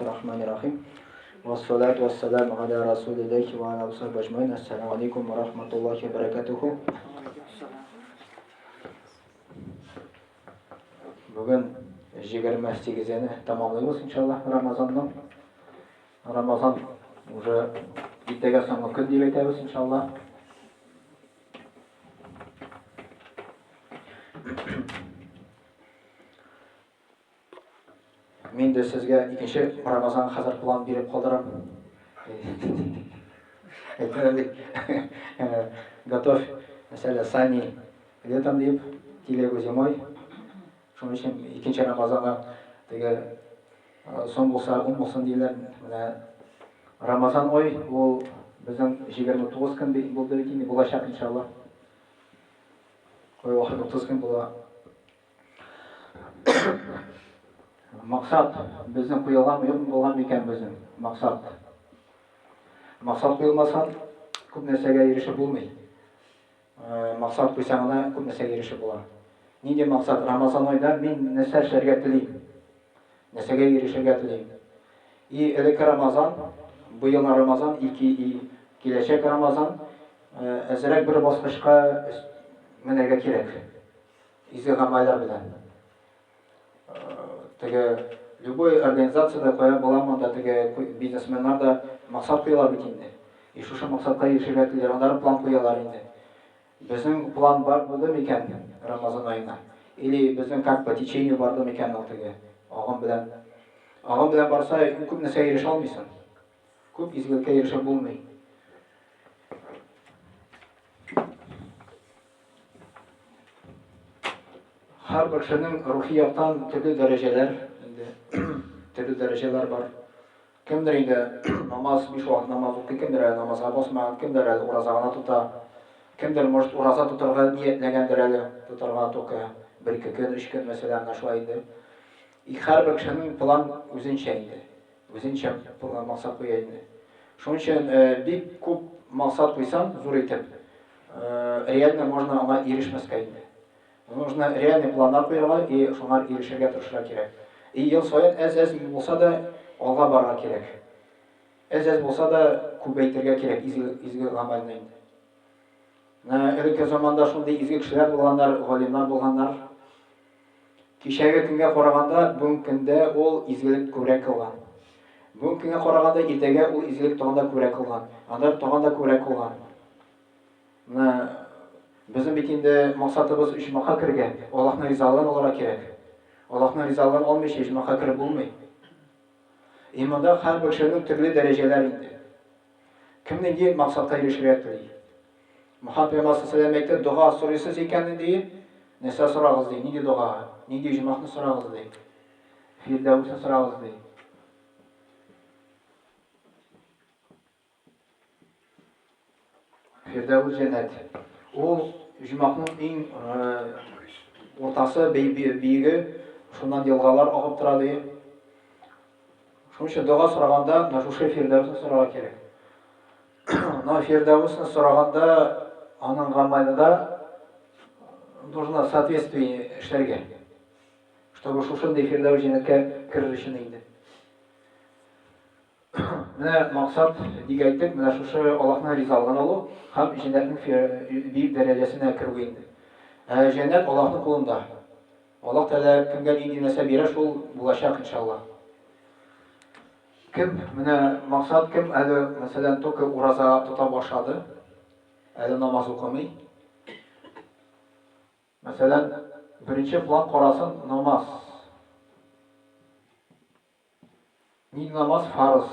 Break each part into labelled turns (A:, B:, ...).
A: Рахмани Рахим. Вассалату вассаламу аля расулиллахи ва аля асхабихи аджмаин. Ассаламу алейкум ва рахматуллахи ва баракатуху. Бүген 28-не тамамлыйбыз, иншаллаһ, Рамазанның. Рамазан уже иртәгә соңгы көн дип әйтәбез, иншаллаһ. Мин дә сезгә икенче Рамазан хәзер план биреп калдырам. Әйтәләр бит, готовь, мәсәлә, сани летом дип, телегу зимой. Шуның өчен икенче Рамазанга теге соң булса, уң булсын диләр. Менә Рамазан ай, ул безнең 29 көн булды бит инде, булачак иншалла. Ай вакыт 30 көн була. Максат безнең куелган юк булган микән безнең максат? Максат куелмасан, күп нәрсәгә ирешеп булмый. Максат куйсаң гына күп нәрсәгә ирешеп була. Нинди максат? Рамазан айда мин нәрсә эшләргә телим? Нәрсәгә ирешергә телим? И элекке Рамазан, быел Рамазан, ике и киләчәк Рамазан, әзрәк бер баскычка менәргә кирәк. Изге гамәлләр белән. Теге любой организациядә кая була монда теге бизнесменнар да максат куялар бит инде. И шушы максатка ирешергә телиләр, аннары план куялар инде. Безнең план бар булды микән Рамазан аена? Или безнең как по течению барды микән ул теге агым белән? Агым белән барса, күп нәрсәгә ирешә алмыйсың. Күп изгелеккә ирешеп булмый. Һәрбер кешенең рухи яктан төрле дәрәҗәләр инде, төрле дәрәҗәләр бар. Кемдер инде намаз, биш вакыт намаз укый, кемдер әле намазга басмаган, кемдер әле ураза гына тота. Кемдер, может, ураза тотарга ниятләгәндер әле, тотарга только бер-ике көн, өч көн, мәсәлән, менә шулай инде. И һәрбер кешенең план үзенчә инде. Үзенчә максат куя инде. Шуның өчен бик күп максат куйсаң, зур итеп, реально можно аңа ирешмәскә инде. Нужно реальный планнар куярга и шуңар ирешергә тырышырга кирәк. И ел саен әз-әз булса да алга барырга кирәк. Әз-әз булса да күбәйтергә кирәк изге, изге гамәлне инде. Менә элекке заманда шундый изге кешеләр булганнар, галимнар булганнар. Кичәге көнгә караганда бүгенге көндә ул изгелек күбрәк кылган. Бүгенге көнгә караганда иртәгә ул изгелек тагын да күбрәк кылган. Аннары тагын да күбрәк кылган. Менә безнең бит инде максатыбыз оҗмахка керергә, Аллаһның ризалыгын алырга кирәк. Аллаһның ризалыгын алмыйча оҗмахка кереп булмый. И монда һәрбер кешенең төрле дәрәҗәләр инде. Кем нинди максатка ирешергә тели. Мөхәммәд пәйгамбәр саллаллаху әйтте, дога сорыйсыз икән ди, нәрсә сорагыз ди, нинди дога, нинди оҗмахны сорагыз ди. Фирдәүсне сорагыз ди. Фирдәүс җәннәт. Ул оҗмахның иң уртасы, биеге, шуннан елгалар агып тора ди. Шуның өчен дога сораганда менә шушы Фирдәүсне сорарга кирәк. Но Фирдәүсне сораганда аның гамәлендә нужно соответствие эшләргә. Чтобы шушындый Фирдәүс җәннәткә керер өчен инде. Менә максат, дип әйттек, менә шушы Аллаһның ризалыгын алу һәм җәннәтнең биек дәрәҗәсенә керү инде. Ә җәннәт Аллаһның кулында. Аллаһ Тәгалә кемгә нинди нәрсә бирә, шул булачак, иншаллаһ. Кем, менә максат, кем әле, мәсәлән, только ураза тота башлады, әле намаз укымый. Мәсәлән, беренче план карасын намаз. Нинди намаз фарыз?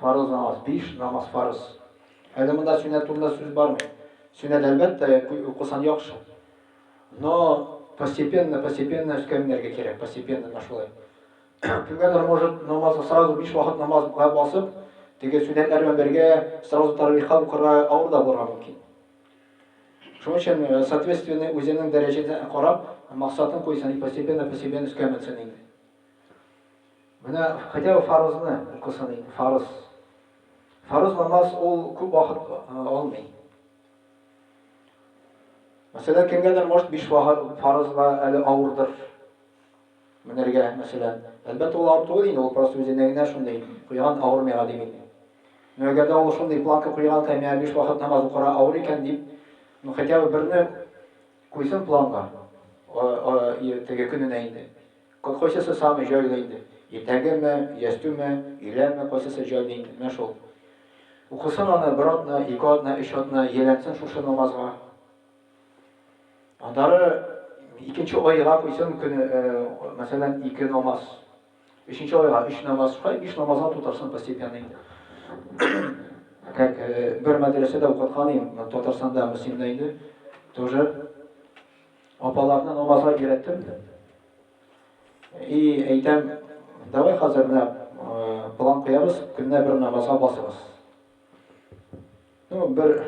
A: Фарыз намаз, биш намаз фарыз. Әле монда сөннәт турында сүз бармый. Сөннәт әлбәттә укысан яхшы. Но постепенно, постепенно өскә менәргә кирәк, постепенно менә шулай. Кемгәдер может намазны сразу биш вакыт намазга басып, теге сөннәтләр белән бергә сразу таравихка укырга авыр да булырга мөмкин. Шуның өчен, соответственно, үзенең дәрәҗәсенә карап, максатын куйсын и постепенно, постепенно өскә менсен инде. Менә хотя бы фарызны укысын инде, фарыз. Фарыз намаз ул күп вакыт алмый. Мәсәлән, кемгәдер, может, биш вакыт фарызга әле авырдыр. менәргә, мәсәлән. Әлбәттә, ул авыр түгел инде, ул просто үзенә генә шундый куйган авыр миңа дип инде. Но әгәр дә ул шундый планка куйган икән, миңа биш вакыт намаз укырга авыр икән дип, ну хотя бы берне куйсын планга, теге көненә инде. Кайсысы самый җайлы инде? Иртәгеме, ястүме, өйләме, кайсысы җайлы инде? Менә шул. Укысын аны бер атна, ике атна, өч атна, ияләнсен шушы намазга. Аннары икенче айга куйсын көне, мәсәлән, ике намаз. Өченче айга өч намаз, шулай биш намазга тутырсын постепенно инде. Как бер мәдрәсәдә укыткан идем, Татарстанда, Мөслимдә инде, тоже апаларны намазга өйрәттем. И әйтәм, давай хәзер менә план куябыз, көненә бер намазга басыгыз. Ну, бер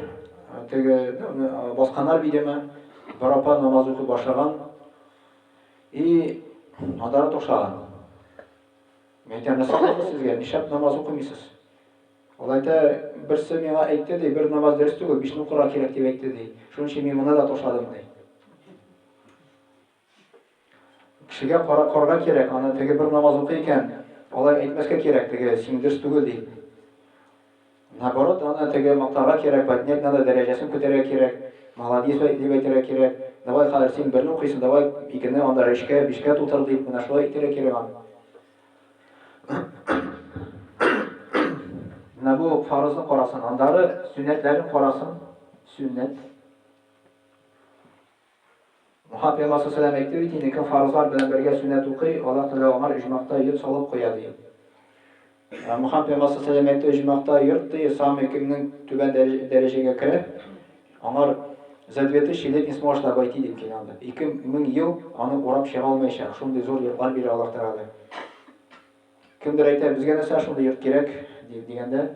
A: теге, ну, басканнар видимо, бер апа намаз укый башлаган. И аннары тошаган. Мин әйтәм, нәрсә булды сезгә? Нишләп намаз укымыйсыз? Ул әйтә, берсе миңа әйтте, ди, бер намаз дөрес түгел, бишне укырга кирәк дип әйтте, ди. Шуның өчен мин моны да ташладым, ди. Кешегә кара карга кирәк, аны теге бер намаз укый икән, алай әйтмәскә кирәк, теге син дөрес түгел, ди. Наоборот, аны теге мактарга кирәк, поднять надо, дәрәҗәсен күтәрергә кирәк. Молодец дип әйтергә кирәк. Давай хәзер син берне укыйсың, давай икене, анда өчкә, бишкә тутыр дип, менә шулай әйтергә кирәк аны. Менә бу фарызны карасын, андары сөннәтләрен карасын, сөннәт. Мөхәммәд пәйгамбәр саллаллаһу әйтте бит инде, кем фарызлар белән бергә сөннәт укый, Аллаһ Тәгалә аңар оҗмахта йорт салып куя ди. Мөхәммәд пәйгамбәр саллаллаһу әйтте, оҗмахта йорт ди, самый кемнең түбән дәрәҗәгә керә, аңар за 2000 лет не сможет обойти дип килә анда. 2000 ел аны урап чыга алмаячак, шундый зур йортлар бирә Аллаһ Тәгалә. Кемдер әйтә, безгә нәрсә шундый йорт кирәк, дип дигәндә,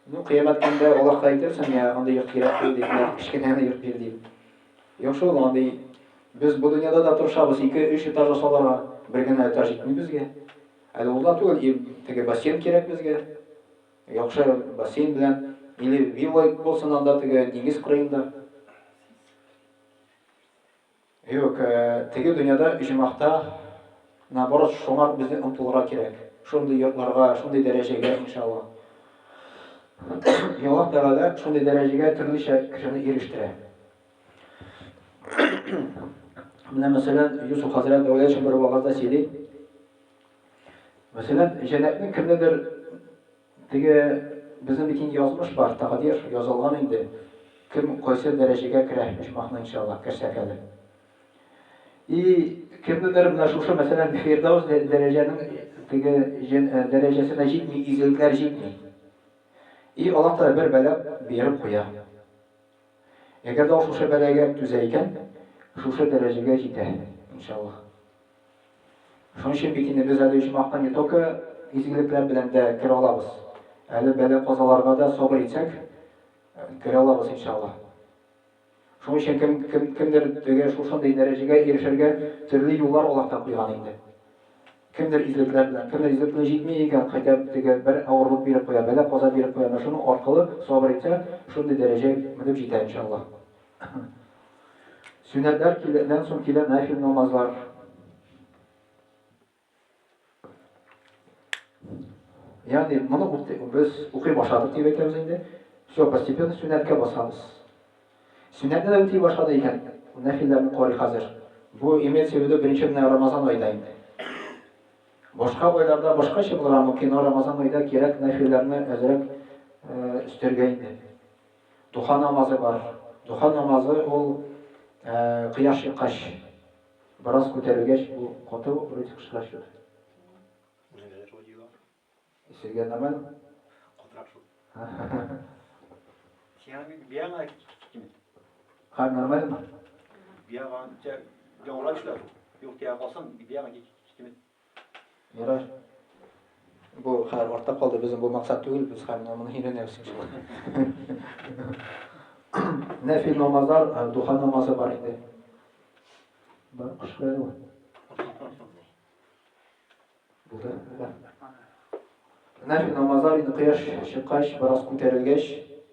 A: ну, кыямәт көндә Аллаһка әйтерсең, миңа андый йорт кирәк түгел дип, миңа кечкенә генә йорт бир дип. Юк шул, андый без бу дөньяда да тырышабыз, ике, өч этаж ясаларга, бер генә этаж җитми безгә. Әле ул да түгел, теге бассейн кирәк безгә. Яхшы бассейн белән, или вилла булсын анда теге диңгез кырыенда. Юк, теге дөньяда оҗмахта, наоборот, шуңа безне омтылырга кирәк. Шундый йортларга, шундый дәрәҗәгә, иншалла. Аллаһ Тәгалә шундый дәрәҗәгә төрлечә кешене ирештерә. Менә мәсәлән, Юсуф хәзрәт Дәүләтшин бер вагазда сөйли. Мәсәлән, җәннәтнең кемнедер Теге безнең бит инде язмыш бар, тәкъдир язылган инде. Кем кайсы дәрәҗәгә керә, оҗмахны иншалла, керсәк әле. И кемнедер менә шушы, мәсәлән, Фирдаус дәрәҗәнең теге дәрәҗәсенә җитми, изгелекләр җитми. И Аллаһ Тәгалә бер бәла биреп куя. Әгәр дә ул шушы бәлагә түзә икән, шушы дәрәҗәгә җитә, иншаллаһ. Шуның өчен бит инде без әле оҗмахка не только изгелекләр белән дә керә алабыз, әле бәла-казаларга да сабыр итсәк, керә алабыз, иншалла. Шуның өчен кем, кем, кемдер теге шушындый дәрәҗәгә ирешергә төрле юллар Аллаһ та куйган инде. Кемдер изгелекләр белән, кемдер изгелек белән җитми икән, хотя бы теге бер авырлык биреп куя, бәла-каза биреп куя. Менә шуның аркылы сабыр итсә, шундый дәрәҗәгә менеп җитә, иншалла. Сөннәтләр киләдән соң килә нафил намазлар. Ягъни моны без укый башладык дип әйтәбез инде. Все, постепенно сөннәткә басабыз. Сөннәтне дә үти башлады икән, нәфилләрне карый хәзер. Бу имеется в виду беренче менә Рамазан айда инде. Башка айларда башкача булырга мөмкин, но Рамазан айда кирәк нәфилләрне әзрәк өстәргә инде. Духа намазы бар. Духа намазы ул кояш чыккач, бераз күтәрелгәч, бу каты вроде кычкыра что-то.
B: Үзеңдә дә шулай җыела.
A: Сезгә нормально?
B: Катырак шул. Сиңа бияңа кимет.
A: Ха, нормально?
B: Бияңа яңгырап эшләр. Юк, тия калсын, бияңа кимет.
A: Ярар. Бу хәзер артта калды, безнең бу максат түгел, без хәзер менә моны өйрәнәбез иншалла. Нәфил намазлар, духа намазы бар инде. Бар, кычкыра бу. Булды, булды. Нәфил намазлар инде кояш чыккач, бераз күтәрелгәч,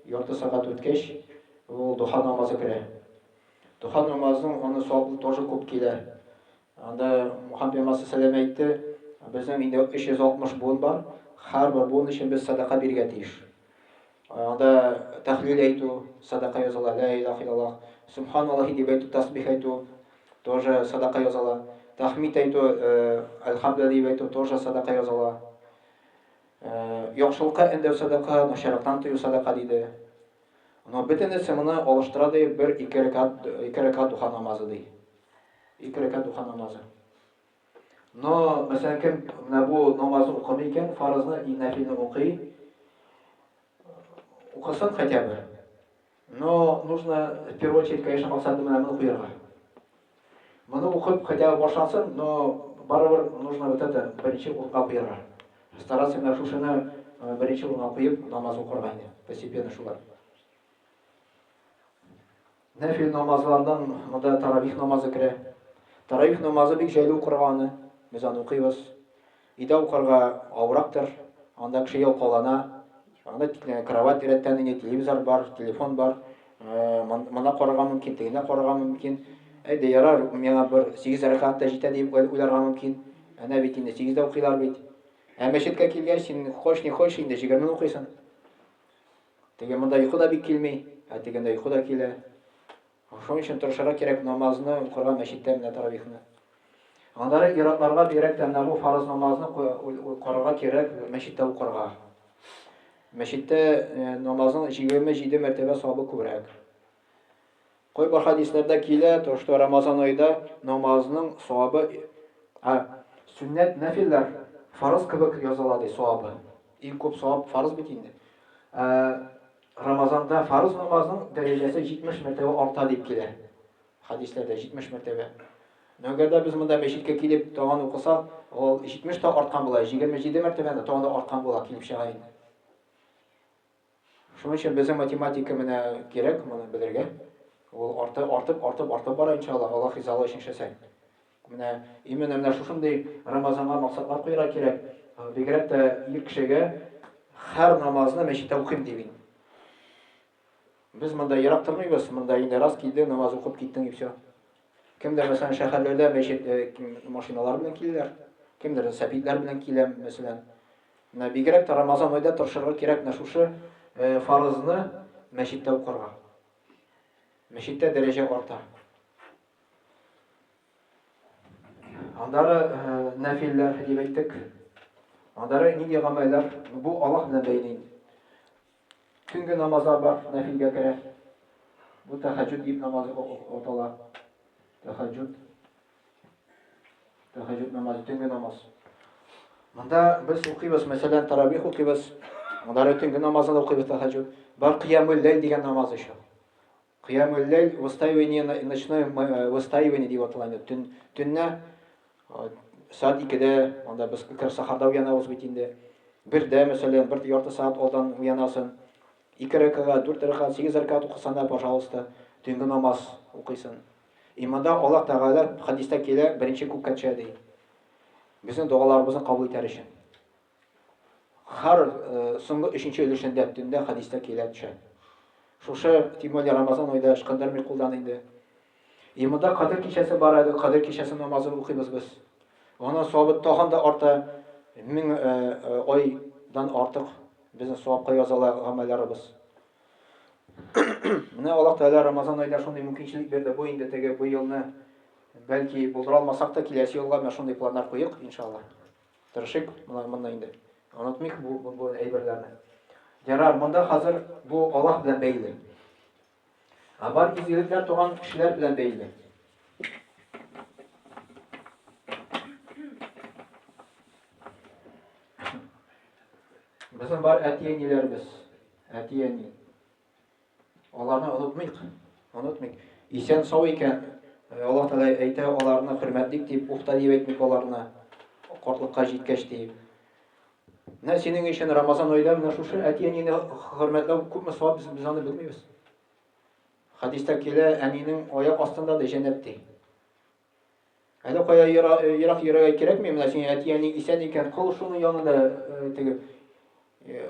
A: ярты сәгать үткәч, ул духа намазы керә. Духа намазының аны савабы тоже күп килә. Анда Мухаммед пәйгамбәр саллаллаху алейһи әйтте, безнең инде 360 буын бар, һәрбер буын өчен без садака бирергә тиеш. Анда тәхлил әйтү, садака языла, ла илаһа иллаллах, субханаллахи дип әйтү, тасбих әйтү, тоже садака языла. Тахмид әйтү, әлхәмдүлилләһ дип әйтү, тоже садака языла. Яхшылыкка өндәү садака, начарлыктан тыю садака диде. Но бөтенесе моны алыштыра ди, бер ике рәкәт, ике рәкәт духа намазы ди. Ике рәкәт духа намазы. Но, мәсәлән, кем менә бу намазны укымый икән, фарызны и нәфилне укый, укысын хотя бы. Но нужно в первую очередь, конечно, максатны менә моны куярга. Моны укып хотя бы башлансын, но барыбер нужно вот это беренче урынга куярга. Стараться менә шушыны беренче урынга куеп намаз укырга инде, постепенно шулай. Нәфил намазлардан монда таравих намазы керә. Таравих намазы бик җайлы укырга аны. Без аны укыйбыз. Өйдә укырга авырактыр. Анда кеше ялкаулана. Анда кровать рәттән инде телевизор бар, телефон бар. Моны карарга мөмкин, тегене карарга мөмкин. Әйдә, ярар, миңа бер 8 рәкәгать тә җитә дип уйларга мөмкин. Әнә бит инде 8 дә укыйлар бит. Ә мәчеткә килгәч, син хочешь не хочешь инде 20 укыйсың. Теге монда йокы да бик килми, ә тегендә йокы да килә. Шуның өчен тырышырга кирәк намазны укырга мәчеттә менә таравихны. Аннары ир-атларга бигрәк тә менә бу фарыз намазны карарга кирәк мәчеттә укырга. Мәчеттә э, намазның 27 мәртәбә савабы күбрәк. Кайбер хәдисләрдә килә, то что Рамазан аенда намазның савабы, а, сөннәт нәфилләр фарыз кебек языла ди савабы. Иң күп савап фарыз бит инде. Ә, Рамазанда фарыз намазның дәрәҗәсе 70 мәртәбә арта дип килә. Хәдисләрдә 70 мәртәбә. Но әгәр дә без монда мәчеткә килеп тагын укысак, ул 70 та арткан була, 27 мәртәбә дә тагын да арткан була килеп чыга инде. Шуның өчен безнең математика менә кирәк, моны белергә. Ул арты, артып, артып, артып бара иншалла, Аллаһ ризалыгы өчен эшләсәк. Менә именно менә шушындый Рамазанга максатлар куярга кирәк. Бигрәк тә ир кешегә һәр намазны мәчеттә укыйм дип инде. Без монда ерак тормыйбыз, монда инде раз килдең, намаз укып киттең и все. Кемдер, мәсәлән, шәһәрләрдә мәчет машиналар белән киләләр, кемдер сәпитләр белән килә, мәсәлән. Менә бигрәк тә Рамазан айда тырышырга кирәк менә шушы фарызны мәчеттә укырга. Мәчеттә дәрәҗә арта. Аннары нәфилләр дип әйттек. Аннары нинди гамәлләр? Бу Аллаһ белән бәйле инде. Төнге намазлар бар, нәфилгә керә. Бу тәһәҗҗүд дип намаз атала. Тәһәҗҗүд. Тәһәҗҗүд намазы, төнге намаз. Монда без укыйбыз, мәсәлән, таравих укыйбыз. Монда төнге намазын укыйбыз тәһәҗҗүд. Бар кыямул ләйл дигән намаз еще. Кыямул ләйл, выстаивание, ночное выстаивание дип атала инде. Төн, төннә сәгать икедә, анда без кер сахарда уянабыз бит инде. Бердә, мәсәлән, бер ярты сәгать алдан уянасың. Ике рәкәгать, дүрт рәкәгать, сигез рәкәгать укысаң да, пожалуйста, төнге намаз укыйсың. И монда Аллаһ Тәгалә хәдистә килә, беренче күккә төшә ди. Безнең догаларыбызны кабул итәр өчен. Һәр соңгы өченче өлешендә төндә хәдистә килә төшә. Шушы, тем более Рамазан айда ычкындырмый кулдан инде. И монда Кадер кичәсе бар әле, Кадер кичәсе намазын укыйбыз без. Аның савабы тагын да арта, мең айдан артык безнең савапка языла гамәлләребез. Менә Аллаһ Тәгалә Рамазан аенда шундый мөмкинчелек бирде. Бу инде теге бу елны бәлки булдыра алмасак та, киләсе елга менә шундый планнар куйык, иншалла. Тырышыйк моны монда инде. Онытмыйк бу, бу, бу әйберләрне. Ярар, монда хәзер бу Аллаһ белән бәйле. Ә бар изгелекләр туган кешеләр белән бәйле. Безнең бар әти-әниләребез, әти-әни. Аларны онытмыйк, онытмыйк. Исән сау икән, Аллаһ Тәгалә әйтә, аларны хөрмәтлик дип, уфта дип әйтмик аларны, картлыкка җиткәч дип. Менә синең өчен Рамазан аенда менә шушы әти-әнине хөрмәтләү күпме савап, без, без аны белмибез. Хәдистә килә, әнинең аяк астында да җәннәт ди. Әле кая ерак йөрергә кирәкми, менә синең әти-әниң исән икән, кыл шуның янында теге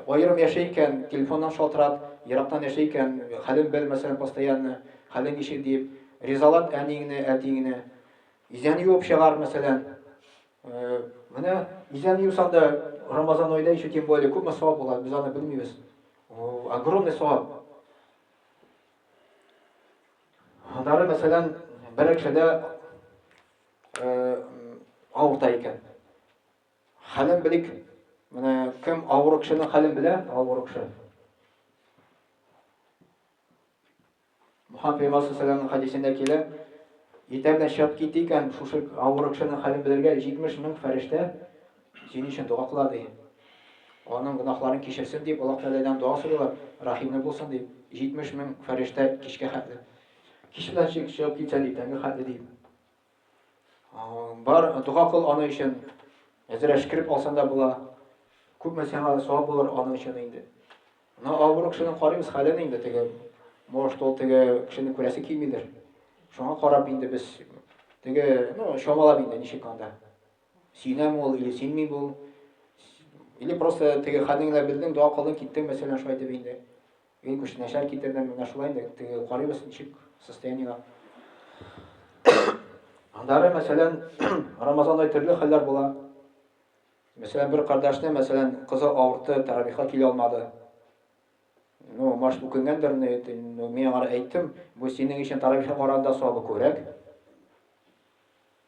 A: аерым яши икән, телефоннан шалтырат, ерактан яши икән, хәлен бел, мәсәлән, постоянно, хәлең ничек дип, ризалат әниеңне, әтиеңне. Изән юып чыгар, мәсәлән. Менә изән юсаң да Рамазан айда еще тем более күпме савап була, без аны белмибез. Огромный савап. Аннары, мәсәлән, бер кешедә авырта икән. Хәлен белик. Менә кем авыру кешенең хәлен белә, авыру кеше. Мөхәммәд пәйгамбәр саллаллаһу хәдисендә килә, иртә белән чыгып китте икән, шушы авыру кешенең хәлен белергә 70 мең фәрештә синең өчен дога кыла ди. Аның гөнаһларын кичерсен дип, Аллаһ Тәгаләдән дога сорыйлар, рәхимле булсын дип. 70 мең фәрештә кичкә хәтле. Кич белән чыгып китсә ди, тәнге хәтле ди. Бар, дога кыл аның өчен. Әзер әшкереп алсаң да була. Күпме сиңа савап булыр аның өчен инде. Но авыру кешенең карыйбыз хәлен инде теге. Может, ул теге кешене күрәсе килмидер. Шуңа карап инде без теге, ну, чамалап инде ничек анда. Сөенәме ул или сөенми ул. Или просто теге хәлен генә белдең, дога кылдың, киттең, мәсәлән, шулай дип инде. Мин күчтәнәчләр китердем, менә шулай инде теге карыйбыз ничек состояниега. Аннары, мәсәлән, Рамазан ай төрле хәлләр була. Мәсәлән, бер кардәшне, мәсәлән, кызы авырты, таравихка килә алмады. Ну, может, үкенгәндер, но мин аңа әйттем, бу синең өчен таравихка караганда савабы күбрәк.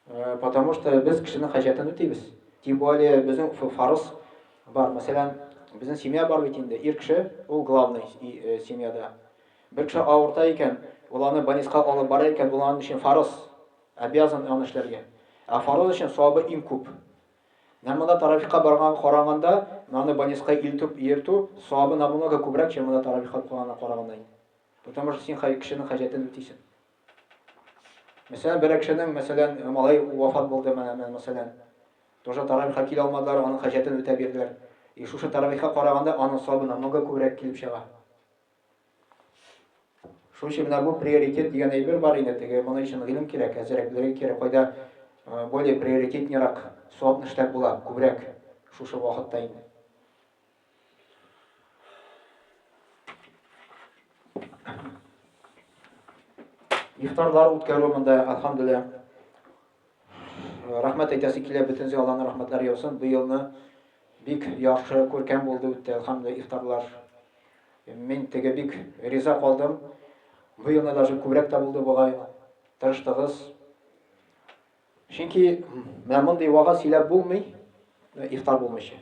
A: Э, потому что без кешенең хаҗәтен үтибез. Тем более безнең фарыз бар. Мәсәлән, безнең семья бар бит инде. Ир кеше, ул главный э, семьяда. Бер кеше авырта икән, ул аны больницага алып бара икән, ул аның өчен фарыз, обязан аны эшләргә. Ә фарыз өчен савабы иң күп. Менә монда таравихка барган караганда, аны больницага илтеп йөртү савабы намного күбрәк, чем монда таравихка куйганга караганда. Потому что син кешенең хаҗәтен үтисең. Мәсәлән, бер кешенең, мәсәлән, малай вафат булды, менә, мәсәлән. Тоже таравихка килә алмадылар, аның хаҗәтен үтәп бирделәр. И шушы таравихка караганда аның савабы намного күбрәк килеп чыга. Шуның өчен менә бу приоритет дигән әйбер бар инде, теге моның өчен гыйлем кирәк, әзерәк белергә кирәк, кайда э, более приоритетнерак савапны эшләп була, күбрәк шушы вакытта инде. Ифтарлар үткәрү монда, әлхәмдүлилләһ. Рәхмәт әйтәсе килә, бөтен Аллаһның рәхмәтләре яусын. Бу елны бик яхшы, күркәм булды үтте, әлхәмдүлилләһ, ифтарлар. Мин теге бик риза калдым. Бу елны даже күбрәк тә булды бугай. Тырыштыгыз. Чөнки менә мондый вагаз сөйләп булмый, ифтар булмыйча.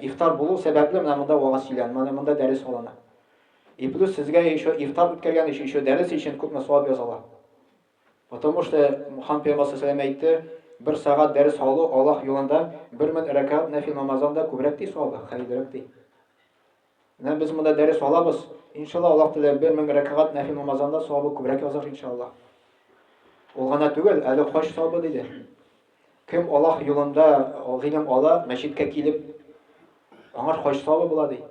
A: Ифтар булу сәбәпле менә монда вагаз сөйләнә, менә монда дәрес алына. И плюс сезгә еще ифтар үткәргән өчен, еще дәрес өчен күпме савап языла. Потому что Мухаммад пәйгамбәр саллаллаху әйтте, бер сәгать дәрес алу Аллаһ юлында 1000 рәкәгать нәфил намаздан да күбрәк ди савабы, хәерлерәк ди. Менә без монда дәрес алабыз. Иншалла Аллаһ Тәгалә 1000 рәкәгать нәфил намаздан да савабы күбрәк язар иншалла. Ул гына түгел, әле хаҗ савабы диде. Кем Аллаһ юлында гыйлем ала, мәчеткә килеп, аңар хаҗ савабы була ди.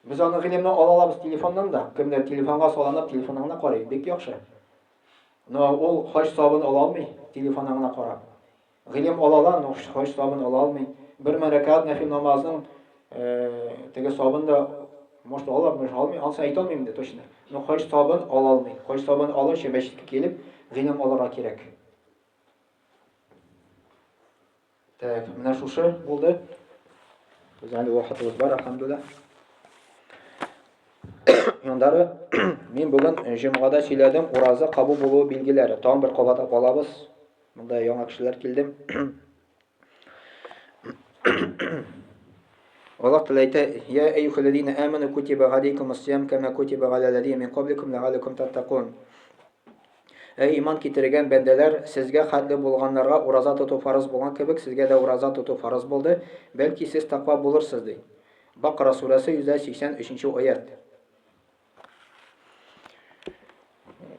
A: Без аны гыйлемне ала алабыз телефоннан да. Кемдер телефонга салынып, телефоннан гына карый, бик яхшы. Но ул хаҗ савабын ала алмый, телефоннан гына карап. Гыйлем ала ала, но хаҗ савабын ала алмый. Бер мең рәкәгать нәфил намазның теге савабын да может ала, может алмый, ансы әйтә алмыйм инде точно. Но хаҗ савабын ала алмый. Хаҗ савабын алыр өчен мәчеткә килеп, гыйлем алырга кирәк. Так, менә шушы булды. Безнең әле вакытыбыз бар, әлхәмдүлилләһ. Яндары, мин бүген җомгада сөйләдем, ураза кабул булуы билгеләре. Тагын бер кабатлап алабыз. Монда яңа кешеләр килде. Аллаһ Тәгалә әйтә: "Я әйюхәлләзина аману кутиба галейкумус сиям кама кутиба галәлләзина мин кабликум ләгалләкум таттакун." Әй иман китергән бәндәләр, сезгә хәтле булганнарга ураза тоту фарыз булган кебек, сезгә дә ураза тоту фарыз булды, бәлки сез тәкъва булырсыз, ди. Бакара сүрәсе 183 нче аять.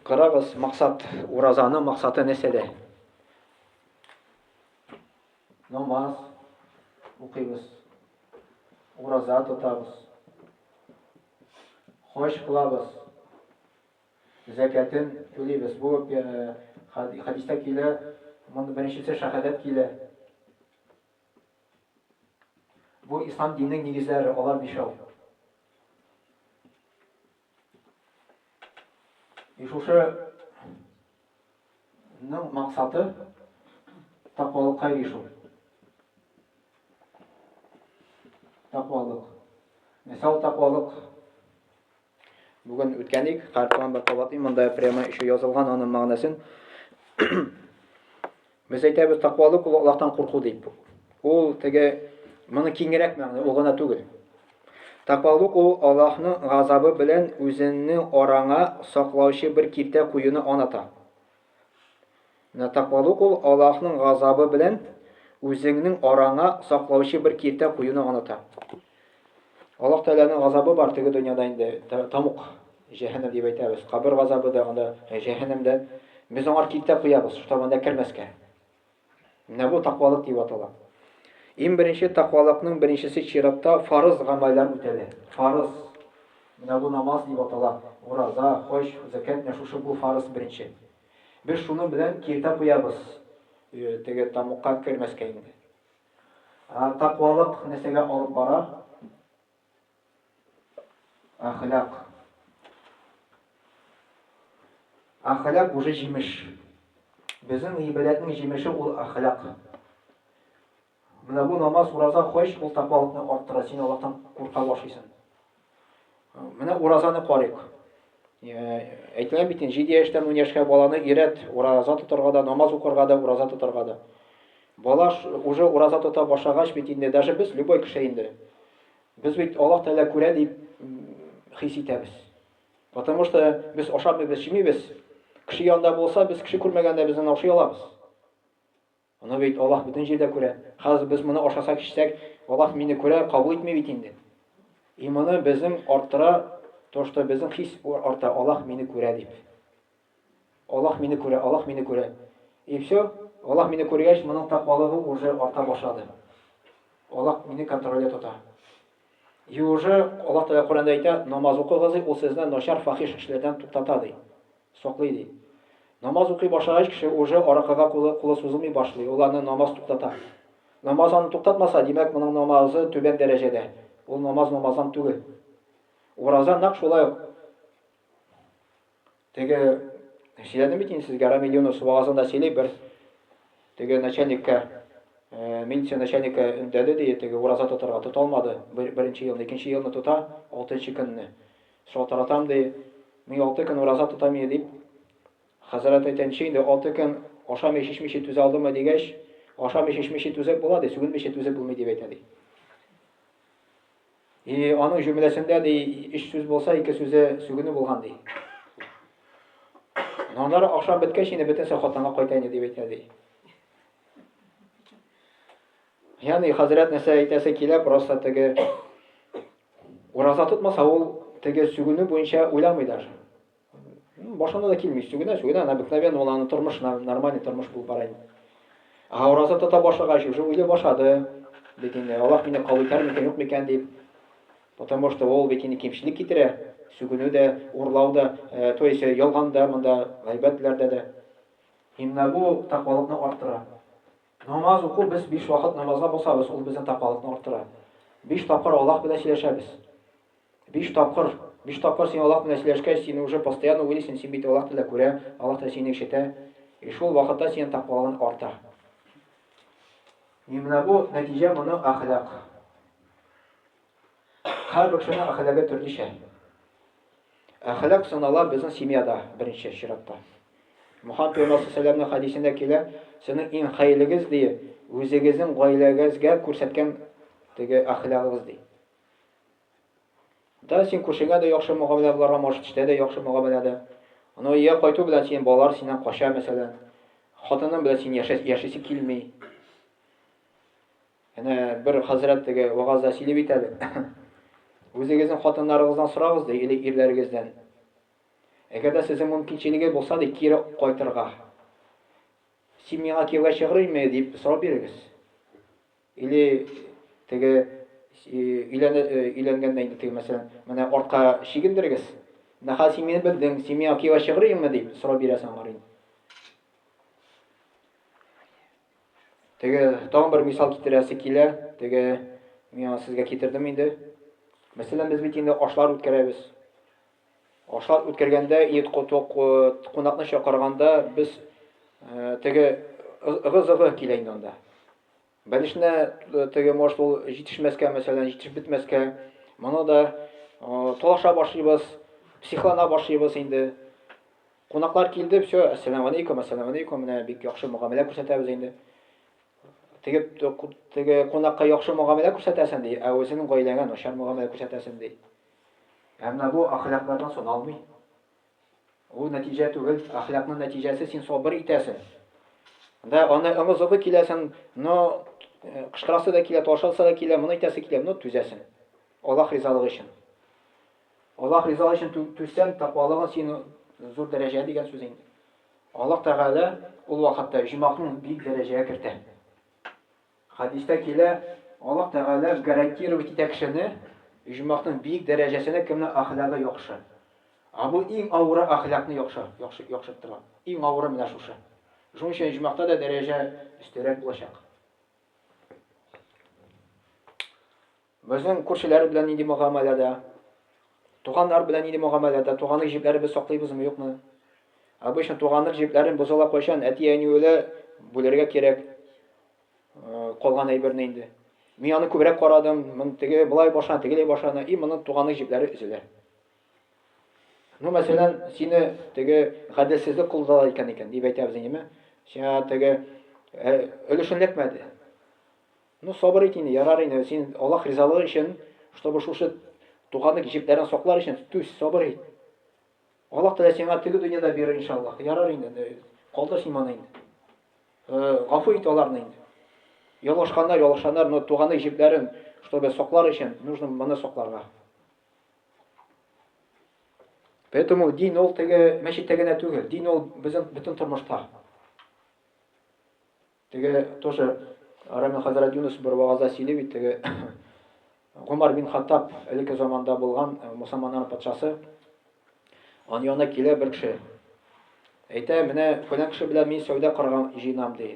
A: Карагыз, максат, уразаның максаты нәрсәдә? Намаз укыйбыз, ураза тотабыз, хаҗ кылабыз, зәкятен түлибез. Бу э, хәдистә килә, монда беренчесе шәһадәт килә. Бу ислам диненең нигезләре, алар бишәү. И шушы Тәкъвалыкның максаты тәкъвалыкка ирешү. Тәкъвалык. Мисал тәкъвалык. Бүген үткән ик, хәр тагын бер кабатлыйм, монда прямо еще язылган аның мәгънәсен. Без әйтәбез, тәкъвалык ул Аллаһтан курку дип. Ул теге моны киңрәк мәгънә, ул гына түгел. Тәкъвалык ул Аллаһның газабы белән үзеңнең араңа саклаучы бер киртә куюны аңлата. Менә тәкъвалык ул Аллаһның газабы белән үзеңнең араңа саклаучы бер киртә куюны аңлата. Аллаһ Тәгаләнең газабы бар теге дөньяда инде, тамук, җәһәннәм дип әйтәбез. Кабер газабы да анда, җәһәннәмдә. Без аңар киртә куябыз, чтобы анда кермәскә. Менә бу тәкъвалык дип атала. Иң беренче тәкъвалыкның беренчесе чиратта фарыз гамәлләр үтәлә. Фарыз. Менә бу намаз дип атала. Ураза, хаҗ, зәкят, менә шушы бу фарыз беренче. Без шуның белән киртә куябыз. Теге тамукка кермәскә инде. Тәкъвалык нәрсәгә алып бара? Әхлак. Әхлак уже җимеш. Безнең гыйбадәтнең җимеше ул әхлак. Менә бу намаз, ураза, хаҗ ул тәкъвалыкны арттыра, син Аллаһтан курка башлыйсың. Менә уразаны карыйк. Әйтелә бит инде, 7 яшьтән 10 яшькә баланы өйрәт, ураза тотарга да, намаз укырга да, ураза тотарга да. Бала уже ураза тота башлагач бит инде, даже без, любой кеше инде, без бит Аллаһ Тәгалә күрә дип хис итәбез. Потому что без ашамыйбыз, эчмибез. Кеше янында булса, без кеше күрмәгәндә без аны ашый алабыз. Аны бит Аллаһ бөтен җирдә күрә. Хәзер без моны ашасак, эчсәк, Аллаһ мине күрә, кабул итми бит инде. И моны безнең арттыра, то, что безнең хис арта, Аллаһ мине күрә дип. Аллаһ мине күрә, Аллаһ мине күрә. И все, Аллаһ мине күргәч, моның тәкъвалыгы уже арта башлады. Аллаһ мине контрольдә тота. И уже Аллаһ Тәгалә Коръәндә әйтә, намаз укыгыз, ди, ул сезне начар фахиш эшләрдән туктата, ди. Саклый, ди. Намаз укый башлагач, кеше уже аракыга кулы, кулы сузылмый башлый, ул аны намаз туктата. Намаз аны туктатмаса, димәк, моның намазы түбән дәрәҗәдә. Ул намаз намаздан түгел. Ураза нәкъ шулай ук. Теге сөйләдем бит инде сезгә, Рамил Юнус вагазында сөйли бер теге начальникка, милиция начальникка өндәде ди, теге ураза тотарга тота алмады. Беренче елны, икенче елны тота, алтынчы көнне. Шалтыратам ди, мин 6 көн ураза тотам иде дип. Хәзрәт әйтә, ничек инде 6 көн ашамый, эчмичә түзә алдымы дигәч, ашамый, эчмичә түзеп була ди, сүгенмичә түзеп булмый дип әйтә ди. И аның җөмләсендә ди, өч сүз булса, ике сүзе сүгенү булган ди. Аннары ашап беткәч, инде бөтенесе хатынга кайта инде дип әйтә ди. Ягъни хәзрәт нәрсә әйтәсе килә, просто теге ураза тотмаса, ул теге сүгенү буенча уйламый даже. Башына да килми, сүгенә, сүгенә, обыкновенно ул аның тормыш, нормальный тормыш булып бара инде. Ә ураза тота башлагач, уже уйлый башлады. Бит инде Аллаһ мине кабул итәр микән, юк микән дип. Потому что ул бит инде кимчелек китерә, сүгенү дә, урлау да, то есть ялган да, монда гайбәтләр дә дә. Именно бу тәкъвалыкны арттыра. Намаз уку, без биш вакыт намазга басабыз, ул безнең тәкъвалыкны арттыра. Биш тапкыр Аллаһ белән сөйләшәбез. Биш тапкыр, биш тапкыр син Аллаһ белән сөйләшкәч, син уже постоянно уйлыйсың, син бит Аллаһ Тәгалә күрә, Аллаһ Тәгалә сине ишетә. И шул вакытта синең тәкъвалыгың арта. И менә бу нәтиҗә моның әхлак. Һәрбер кешенең әхлагы төрлечә. Әхлак сынала безнең семьяда беренче чиратта. Мөхәммәд пәйгамбәр саллаллаһу хәдисендә килә, сезнең иң хәерлегез ди, үзегезнең гаиләгезгә күрсәткән теге әхлагыгыз ди. Да, син күршеңә дә яхшы мөгамәлә буларга, может, эштә дә яхшы мөгамәлә дә. Но өйгә кайту белән синең балалар синнән кача, мәсәлән. Хатының белән син яшә, яшисе килми. Әнә бер хәзрәт теге вагазда сөйли бит әле. Үзегезнең хатыннарыгыздан сорагыз ди, или ирләрегездән. Әгәр дә сезнең мөмкинчелеге булса ди, кире кайтырга. Син миңа кияүгә чыгырыймы дип сорау бирегез. Или теге өйләнә өйләнгәндә инде теге мәсәлән, менә артка чигендерегез. Менә хәзер син мине белдең, син миңа кияүгә чыгырыймы дип сорау бирәсең аңар инде. Теге тагын бер мисал китерәсе килә. Теге миңа сезгә китердем инде. Мәсәлән, без бит инде ашлар үткәрәбез. Ашлар үткәргәндә, ит кунакны чакырганда без Теге ыгы-зыгы килә инде анда. Бәлешне теге может ул җитешмәскә, мәсәлән, җитешеп бетмәскә. Моны да талаша башлыйбыз, психлана башлыйбыз инде. Кунаклар килде, все, әссәламу алейкум, әссәламу алейкум, менә бик яхшы мөгамәлә күрсәтәбез инде. Теге теге кунакка яхшы мөгамәлә күрсәтәсең ди, ә үзеңнең гаиләңә начар мөгамәлә күрсәтәсең ди. Ә менә бу әхлаклардан саналмый. Ул нәтиҗә түгел, әхлакның нәтиҗәсе син сабыр итәсең. Да, аны ыңы-зыгы киләсең, но э, кычкырасы да килә, талашасы да килә, моны итәсе килә, но түзәсең. Аллаһ ризалыгы өчен. Аллаһ ризалыгы өчен түзсәң, тәкъвалыгың сине зур дәрәҗә дигән сүз инде. Аллаһ Тәгалә ул вакытта җомакны бик дәрәҗәгә кертә. Хәдистә килә, Аллаһ Тәгалә гарантировать итә кешене оҗмахның биек дәрәҗәсенә, кемнең әхлагы яхшы. Ә бу иң авыры әхлакны яхшы, яхшы, яхшырттыра. Иң авыры менә шушы. Шуның өчен оҗмахта да дәрәҗә өстәрәк булачак. Безнең күршеләр белән нинди мөгамәләдә? Туганнар белән нинди мөгамәләдә? Туганлык җепләребез саклыйбызмы, юкмы? Обычно туганлык җепләрен бозыла кайчан әти-әни үлә, бүләргә кирәк. Э, калган әйберне инде. Мин аны күбрәк карадым, мон теге болай башлана, тегеләй башлана, и моның туганлык җепләре өзелә. Ну, мәсәлән, сине теге гаделсезлек кылдылар икән икән, дип әйтәбез инде, сиңа теге э, өлешен эләкмәде. Ну, сабыр ит инде, ярар инде, син Аллаһ ризалыгы өчен, чтобы шушы туганлык җепләрен саклар өчен түз, сабыр ит. Аллаһ Тәгалә сиңа теге дөньяда бирер, иншаллаһ. Ярар инде, калдыр син моны инде. Э, гафу ит аларны инде. Ялгышканнар, ялгышканнар, но туганлык җепләрен, чтобы саклар өчен, нужно моны сакларга. Поэтому дин ул теге мәчеттә генә түгел, дин ул безнең бөтен тормышта. Теге тоже Рамил хәзрәт Юнус бер вагазда сөйли бит, теге Гомар бин Хаттаб элекке заманда булган э, мусульманнар патшасы. Аның янына килә бер кеше. Әйтә, менә фәлән кеше белән мин сәүдә кырга җыенам ди.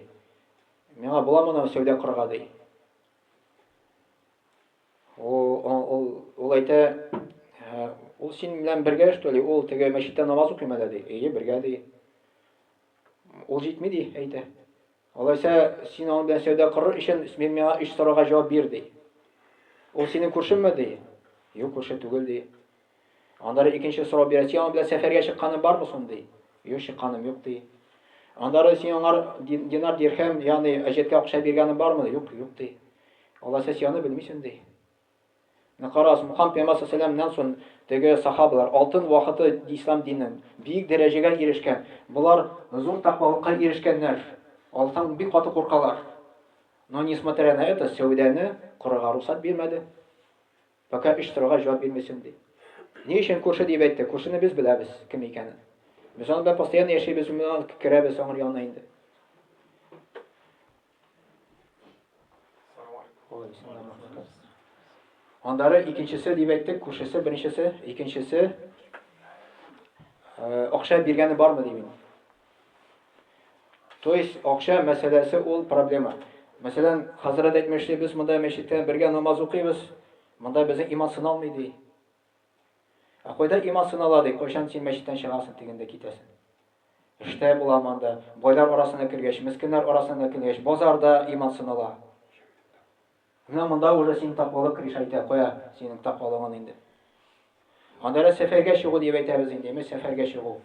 A: Миңа була моны сәүдә кырга ди. Ул, ул, ул әйтә, «Э, ул син белән бергә что ли? Ул теге мәчеттә намаз укыйм әле ди. Әйе, бергә ди. Ул җитми ди, әйтә. Алайса, син аның белән сәүдә корыр өчен мин миңа өч сорауга җавап бир ди. Ул синең күршеңме ди? Юк, күрше түгел ди. Аннары икенче сорау бирә, син аның белән сәфәргә чыкканың бармы соң ди? Юк, чыкканым юк ди. Аннары син аңар динар, дирхәм, ягъни әҗәткә акча биргәнең бармы? Юк, юк ди. Алайса син аны белмисең ди. Менә карагыз, Мухаммад пәйгамбәр саллаллаху соң теге сахабалар алтын вакыты ислам динен бөек дәрәҗәгә ирешкән. Болар зур тәкъвалыкка ирешкәннәр. Аллаһтан бик каты куркалар. Но несмотря на это, сәүдәне корырга рөхсәт бирмәде. Пока өч сорауга җавап бирмисең ди. Ни өчен күрше дип әйтте? Күршене без беләбез кем икәнен. Без аның белән постоянно яшибез, керәбез аңар янына инде. Аннары икенчесе дип әйттек, күршесе беренчесе, икенчесе э, акча биргәне бармы дим. То есть акча мәсьәләсе ул проблема. Мәсәлән, хәзрәт әйтмешли, без монда мәчеттә бергә намаз укыйбыз, монда безнең иман сыналмый ди. Ә кайда иман сынала ди, кайчан син мәчеттән чыгасың, тегендә китәсең. Эштә булам анда, байлар арасына кергәч, мескеннәр арасына кергәч, базарда иман сынала. Менә монда уже син тәкъвалык решать итә, кая синең тәкъвалыгың инде. Анда сәфәргә чыгу дип әйтәбез инде, әмма сәфәргә чыгу.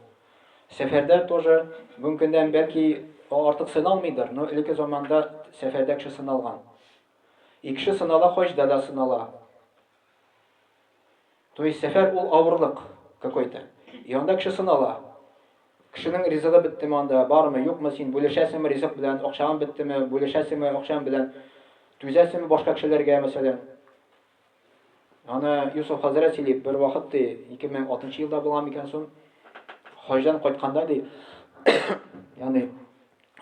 A: Сәфәрдә тоже бүгенге көндән бәлки артык сыналмыйдыр, но элекке заманда сәфәрдә кеше сыналган. И кеше сынала, хаҗда да сынала. То есть сәфәр ул авырлык какой-то. И анда кеше сынала. Кешенең ризыгы беттеме анда, бармы, юкмы, син бүлешәсеңме ризык белән, акчаң беттеме, бүлешәсеңме акчаң белән, түзәсеңме башка кешеләргә, мәсәлән. Аны Юсуф хәзрәт сөйли, бер вакыт ди, 2006 елда була микән соң, хаҗдан кайтканда ди, ягъни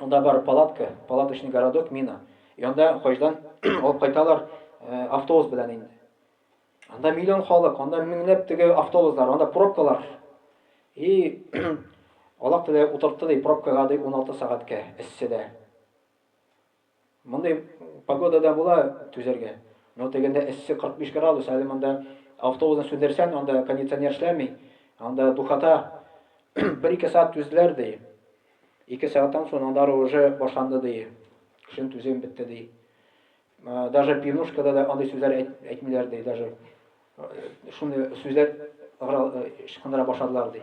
A: анда бар палатка, палаточный городок, мина. И анда хаҗдан алып кайталар э, автобус белән инде. Анда миллион халык, анда меңләп теге автобуслар, анда пробкалар. И Аллаһ Тәгалә утыртты ди пробкага ди 16 сәгатькә эсседә. Мондый погодада була түзәргә. Но тегендә эссе 45 градус, әле монда автобусны сүндерсәң, анда кондиционер эшләми, анда духота. Бер-ике сәгать түзделәр ди. 2 сәгатьтән соң аннары уже башланды ди. Кешенең түземе бетте ди. Даже пивнушкада да андый сүзләр әйтмиләр ди, даже шундый сүзләр ычкындыра башладылар ди.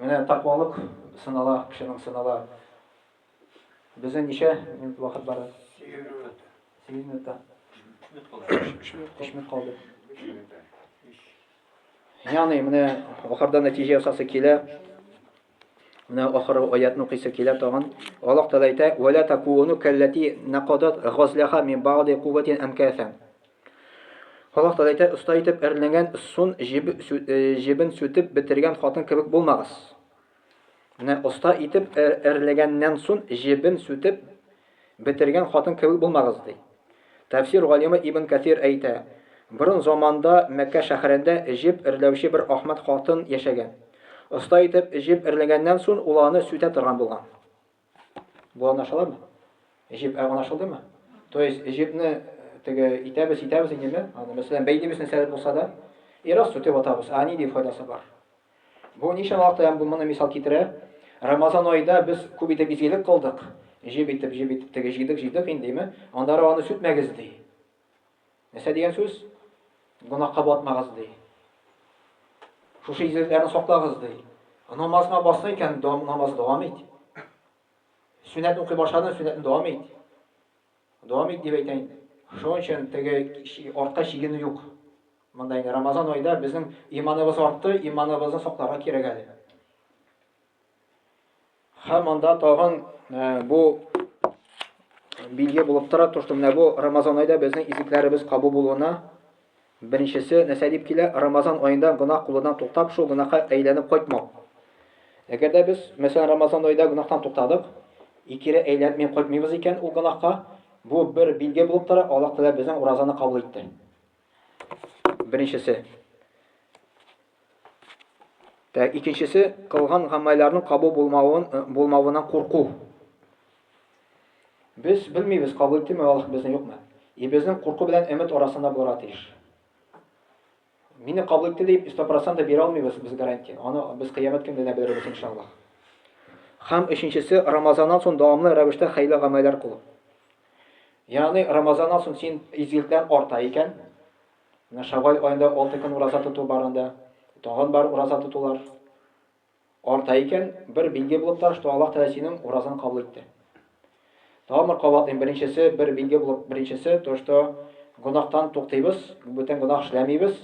A: Менә тәкъвалык сынала, кешенең сынала. Безнең ничә минут вакыт бара?
B: 8 минут.
A: 8 минутта.
B: 3 минут калды.
A: 3 минут калды. Ягъни менә ахырда нәтиҗә ясасы килә. Менә ахыргы аятны укыйсы килә тагын. Аллаһ Тәгалә әйтә: "Ва ла такуну каллати накадат газлаха мин ба'ди кувватин анкасан". Аллаһ Тәгалә әйтә: "Оста итеп эрләнгән сун җебен сүтеп бетергән хатын кебек булмагыз." Менә оста итеп эрләгәннән сон җебен сүтеп бетергән хатын кебек булмагыз, ди. Тәфсир галимы Ибн Кәсир әйтә, Борын заманда Мәккә шәһәрендә җеп эрләүче бер ахмак хатын яшәгән. Оста итеп җеп эрләгәннән сон ул аны сүтә торган булган. Бу аңлашыламы? Җеп аңлашылдымы? То есть җепне теге итәбез, итәбез инде, аны мәсәлән бәйлибез нәрсәдер булса да, и раз сүтеп атабыз. Ә нинди файдасы бар? Бу ничә вакытта һәм бу моны мисал китерә. Рамазан аенда без күп итеп изгелек кылдык. Җеп итеп, җеп итеп теге җыйдык, җыйдык инде, димме? Аннары аны сүтмәгез ди. Нәрсә дигән сүз? Гөнаһка батмагыз ди. Шушы изгелекләрне саклагыз ди. Намазга бассаң икән, намаз дәвам ит. Сөннәт укый башладың, сөннәтне дәвам ит. Дәвам ит дип әйтә инде. Шуның өчен теге артка чигенү юк. Монда инде Рамазан аенда безнең иманыбыз артты, иманыбызны сакларга кирәк әле. Һәм анда тагын э, бу билге булып тора, то, что менә бу Рамазан аенда безнең изгелекләребез кабул булуына Беренчесе нәрсә дип килә? Рамазан аенда гөнаһ кылудан туктап, шул гөнаһка әйләнеп кайтмау. Әгәр дә без, мәсәлән, Рамазан аенда гөнаһтан туктадык, и кире әйләнми кайтмыйбыз икән ул гөнаһка, бу бер билге булып тора, Аллаһ Тәгалә безнең уразаны кабул итте. Беренчесе. Так, икенчесе, кылган гамәлләрнең кабул булмавын, э, булмавыннан курку. Без белмибез, кабул иттеме Аллаһ безне юкмы. И безнең курку белән өмет арасында булырга тиеш. Мине кабул итте дип 100% бирә алмыйбыз без гарантия. Аны без кыямәт көндә дә белербез иншаллаһ. Һәм өченчесе, Рамазаннан соң дәвамлы рәвештә хәйле гамәлләр кылу. Ягъни Рамазаннан соң син изгелекләр арта икән, Менә Шәвваль аенда 6 көн ураза тоту бар анда. Тагын бар ураза тотулар. Арта икән, бер билге булып тора, что Аллаһ Тәгалә синең уразаны кабул итте. Тагын бер кабатлыйм, беренчесе, бер билге булып, беренчесе, то, что гөнаһтан туктыйбыз, бүтән гөнаһ эшләмибез.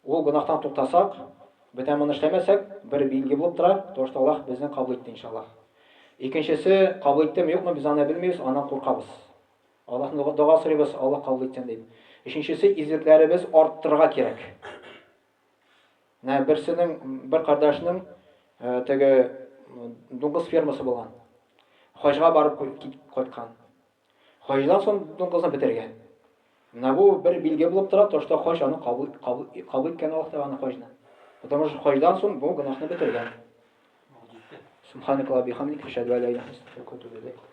A: Ул гөнаһтан туктасак, бүтән моны эшләмәсәк, бер билге булып тора, то, что Аллаһ безне кабул итте, иншаллаһ. Икенчесе, кабул иттеме, юкмы, без аны белмибез, аннан куркабыз. Аллаһтан дога сорыйбыз, Аллаһ кабул итсен дип. Өченчесе, изгелекләребез арттырырга кирәк. Менә берсенең, бер кардәшнең э, теге дуңгыз фермасы булган. Хаҗга барып кайткан. Хаҗдан соң дуңгызны бетергән. Менә бу бер билге булып тора, то что хаҗ аны кабул кабул кабул иткән Аллаһ Тәгалә хаҗны. Потому что хаҗдан соң бу гөнаһны бетергән. Субханакаллаһ бихамдик, ашһаду ан ла илаһа илля анта, астагфирука ва атубу илейк.